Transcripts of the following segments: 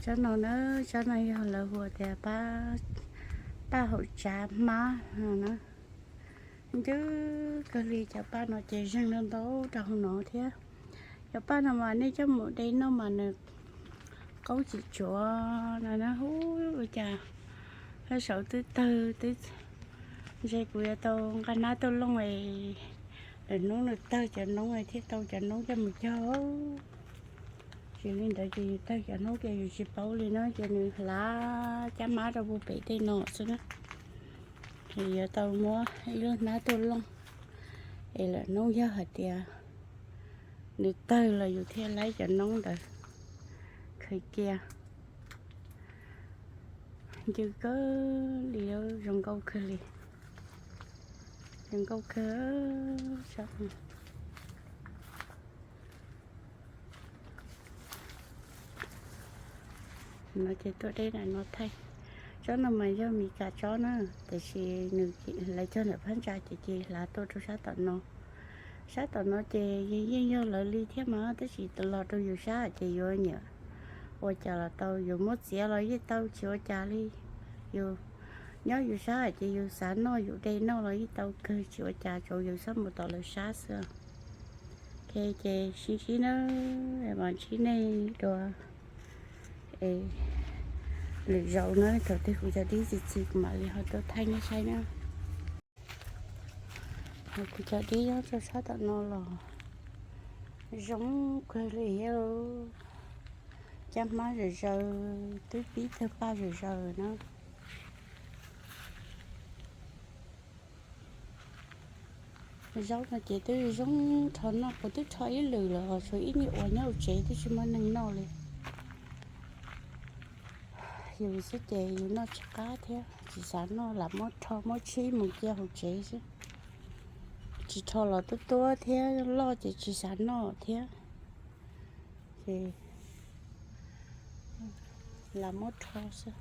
Tsob no na, tsob no yog lawv hu tias paj haum tsav hmab no na. Ncw kawg li, cov paj no ces zeeg ntau ntau rau hauv no thiab. Cov paj no mas nej coj mus de noj mas nws qaub tsis tsuav no na. Hu, ua cas saum twb tawg twb, ntshe kuv yuav tau nqa hnab tuaj looj es lwm hnub nws tawg cov noob thiaj tau cov noob coj mus cog. Tsis li ntawd ces yus tawg cov noob kiag yus tsis paub li na, ces nws hlav caj hmab rau puag pem tej no xwb na. Ces yuav tau muab ib lub hnab tuaj looj es lwm hnub yog hais tias nws tawg los yus thiaj laib cov noob ntawd khaws cia. Ncw kawg li, zoo nkauj kawg li, zoo nkauj kawg. No ces tuaj deb ntawm no thaij. Tsob no mas yog Mis Kas tsob na, tiam sis nws, lawv cog ntawm phab ntsa ces cia li hlav tuaj rau sab tom no. Sab tom no ces yeej yog lawv li thiab mas, tab sis los rau yus sab ces yuav nyiam ua cas los tau, yus muab txiav los yeej tau tsis ua cas li. Yus nyob yus sab ces yus xav noj yus de noj los yeej tau kawg tsis ua cas, tsuas yus txhob mus tom lawv sab xwb. Ok, ces sib ntsib na, mam ntsib nej dua lwm zaus na, thaum twg kuv cov dib txi txiv kuv mam li ho tuaj thaij nej saib na. Kuv cov dib nyob rau sab tom no los zoo kawg li thiab, caj hmab zawm zaws, twb pib tawg paj zawm zaws na. Zaub no ces twb zoo rho noj, kuv twb rho ib lwm lawm, tshuav ib nyuag uas nyob hauv tsev twb tsis muaj neeg noj li. Yus xwb ces yus noj tsis qab thiab tsis xav noj, lam muab rho muab tshib mus cia hauv tsev xwb. Tsis rho los tuab tuab thiab, loj ces tsis xav noj thiab. Ces lam muab rho xwb.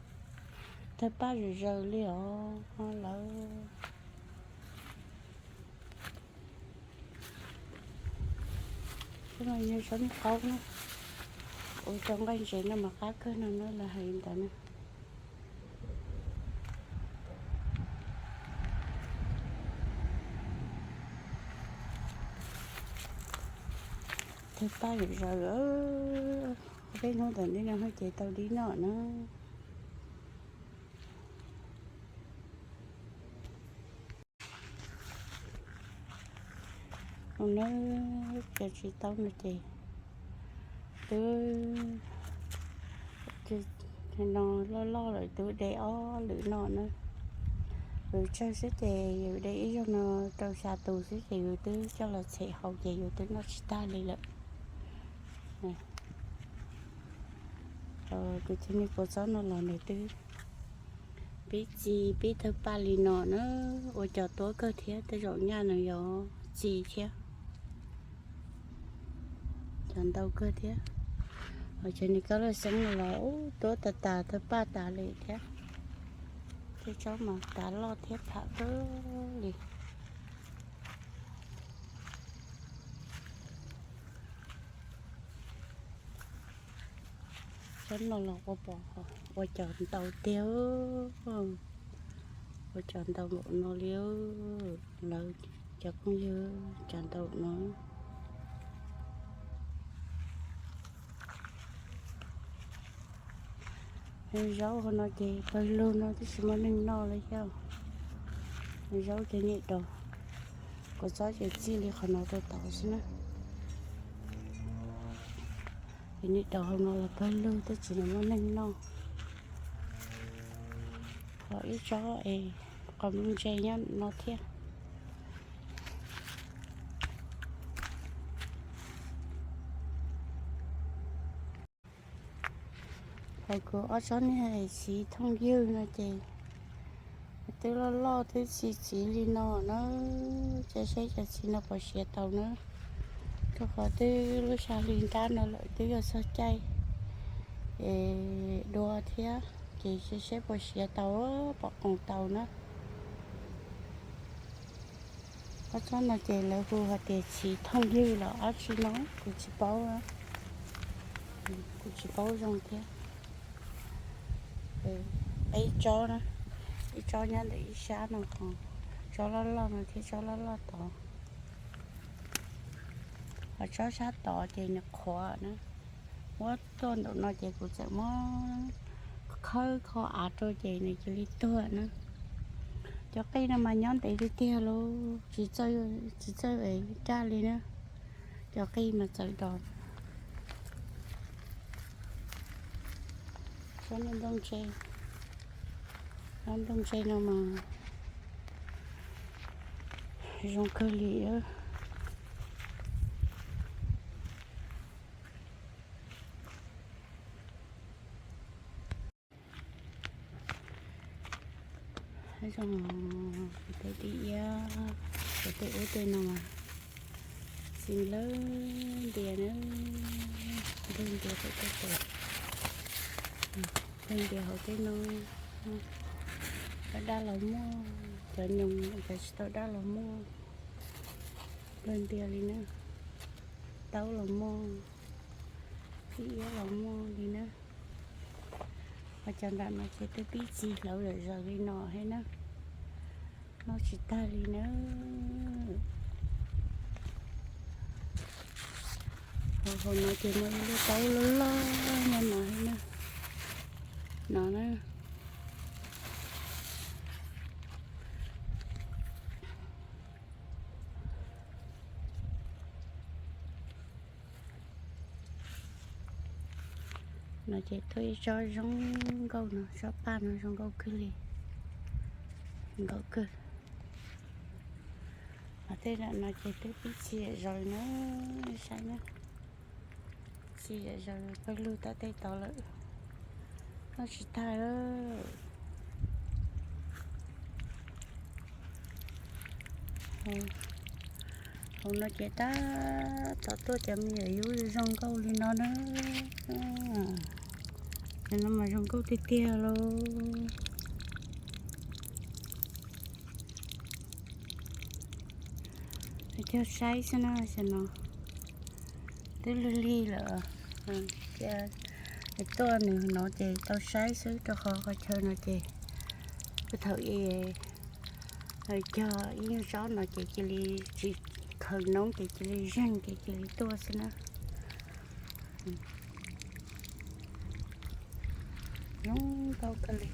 Tawg paj zawm zaws li os lawv. Tsob no yog tsob niag qaub na, ua cov nqaij ntses no mas qab kawg no na, lawv hais li ntawd na. Tawg paj zawm zaws, peb hnub tom ntej no ces tau dib noj na. Ua na, cov tsis tau no ces twb, no loj loj lawm twb de ob lwm no na. Yus tsawg xwb ces yus de ib zaug no rau xya tus xwb ces yus twb coj los txhem haus ces yus twb noj tsis tag li lawm. Kuv cov niag kua txob no los nws twb pib txi pib tawg paj li no na, ua cov tuab kawg thiab, tej zaum nyaj nws yuav txi thiab. Cov ntau kawg thiab. Ho cov niag kab laj xeeb no los ub tuab tas tas tawg paj tas li thiab. Tej tsob mas tav loj thiab pham kawg li. Tsob no los ua pom, ua cov ntau tiag, ua cov ntau npaum no li lawv cov phooj ywg, cov ntau no. Zaub hauv no ces pawg lug no twb tsis muaj neeg noj li thiab. Zaub ces nyem dog, kua txob ces txij li qhov no rau tod xwb na. Ces nyem dog hauv no los pawg lug twb tsis muaj neeg noj. Ho ib tsob es qos mus ntse nyob no thiab. Hos kuv ob tsob niag txiv thooj ywg no ces twb loj loj twb txi txiv li no na. Cia seb cov txiv no puas siav tau na, rau qhov twb lub xya hli nrab no lawm twb yuav txog caij es dua thiab, ces cia seb puas siav tau, puas qoos tau na. Ob tsob no ces lawv hu hais tias txiv thooj ywg los dab tsi no, kuv tsis paub, kuv tsis paub zoo thiab. Peb tsob na, ib tsob nyob ntawm ib sab no, tsob loj loj no thiab tsob loj loj tod. Ho tsob sab tod ces nws qhuav na. Muab tuaj ntawm no ces kuv txawm muab khawb kho av rau ces nws cia li tuag na. Cov qij no mas nyob ntev tiag tiag lauj, tsis txawj, tsis txawj daj li na. Cov qij mas txawv dos. Tsob nplooj ntse, tsob nplooj ntse no mas zoo kawg li. Zoo, tej dib iab, tej ub tej no mas xis lawv ntias na, npawg ntias hauv tej tus, npawg ntias hauv tej no, cov daj los muaj, cov nyoos cov tsis tau daj los muaj, npawg ntias li na, taub los muaj, dib iab los muaj li na. Ho cov nram no ces twb pib txi hlawv zom zaws li no thiab na, noj tsis tag li na. Hauv no ces muaj ib lub taub loj loj nyob no thiab na, no na. No ces tuaj ib tsob zoo nkauj no, tsob paj no zoo nkauj kawg li, nkauj kawg. Ho tej no ces twb pib txi zom zaws na, saib na, txi zom zaws pawg lug tom tej tod lawm, noj tsis tag lawm. Hauv no ces tab tom tuaj cov me nyuam yub zoo nkauj li no na. Cov no mas zoo nkauj tiag tiag lauj. Cog saib xwb na, xyov no twb lig lig lawm. Cia tuaj nws no ces tau saib xwb, rau qhov qhov chaw no ces puag thaum ub cog ib nyuag tsob no ces cia li tsis khaws noob ces cia li zeeg ces cia li tuaj xwb na. Zoo nkauj kawg li.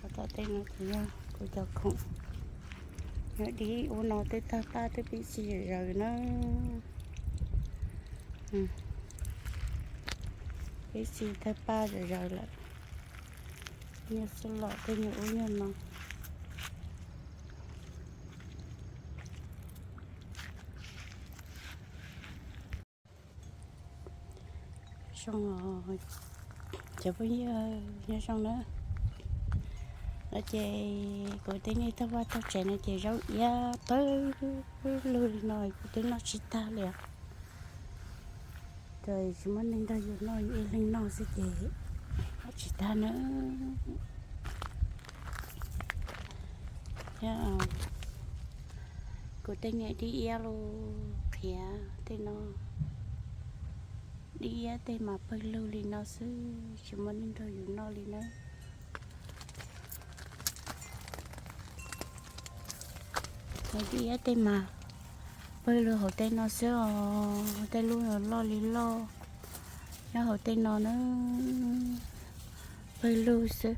Ho tom tej no ces yog kuv cov khoom, yog dib ub no twb tawg paj twb pib txi zom zaws na. Pib txi tawg paj zom zaws lawm. Nyuag xub lom tej nyuag ub nyuag no. Zoo, cov phooj ywg nyob zoo na. No ces kuv tej niag tag vaj tag tsev no ces zaub iab pawg lug li no kuv twb noj tsis tag li os. Ces tsis muaj neeg nrog yus noj, yus ib leeg noj xwb ces noj tsis tag na. Kuv tej niag dib iab los qhiav tej no, dib iab tej mas pawg lug li no xwb, tsis muaj neeg nrog yus noj li na. Dib iab tej mas pawg lug hauv tej no xwb os, tej lub loj li loj nyob hauv tej no na, pawg lug xwb.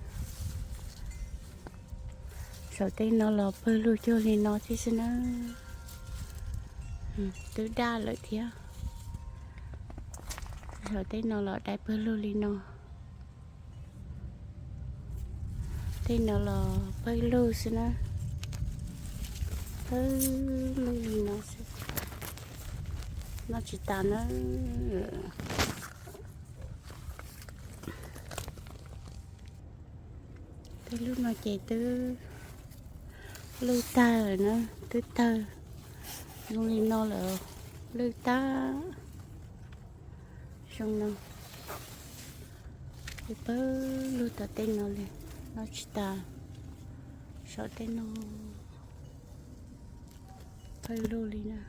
Saum tej no los pawg lug cuag li no thiab xwb na. Twb daj lawm thiab. Saum tej no los dai pawg lug li no. Tej no los pawg lug xwb na. Pawg lug li no xwb. Noj tsis tas na. Tej lub no ces twb lwj tag lawm na, twb tawg zoo li no lawm, lwj tag. Zoo no, pawg lug tom tej no li, noj tsis tas. Saum tej no pawg lug li na.